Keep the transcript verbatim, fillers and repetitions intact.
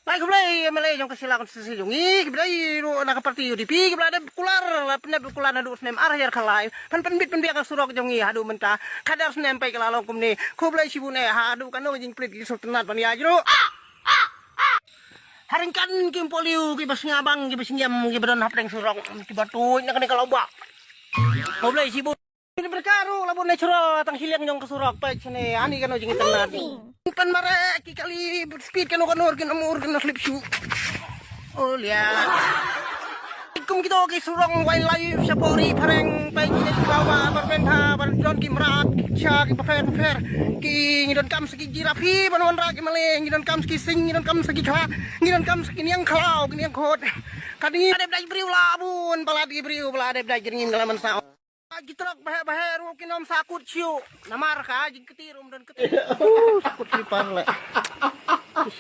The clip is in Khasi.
Peit khublei ïa ki M L A jong ka Shillong Constituency jong ngi, kiba dei ruh na ka party U D P, kiba la dep kular, la pyndep kular naduh snem ar hajar khatlai. Pynbit pynbiang ka surok jong ngi haduh mynta. Khadar snem peit ka la long kumne. Khublei shibun eh, haduh katno ka jingpynleit ki sngewtynnat ban ïaid ruh. Ha ryngkat ki Umpohliew, kiba sngewbang, kiba sngewbang, kiba don hapdeng surok, kiba tuid na kane ka lawbah. Khublei shibun. Pynbeit ka ruh la bun natural, tang shiliang jong ka surok, peit shane, ani kano jingtynnat. Pynmareh ki kali speed kano kano, kin amur, kin slip shu. Oh, lia. Kum kito ki surok wildlife shapoh ri phareng, peit ki dei ki bawa, bar bentha, bar don ki mrad, ki cha, ki bapher, bapher. Ki ngi donkam sa ki giraffe, ban wanrah ki male, ngi donkam sa ki sing, ngi donkam sa ki kha, ngi donkam sa ki niang khlaw, ki niang khot. Ka dei ngi dep dai briew la bun, palat ki briew, palat dep dai jingim la man sa. Ki trok baheh baheh ruh kin ym sakut shuh. Namar ka jingkti ruh ym don kti. Uh, sakut slipar leh.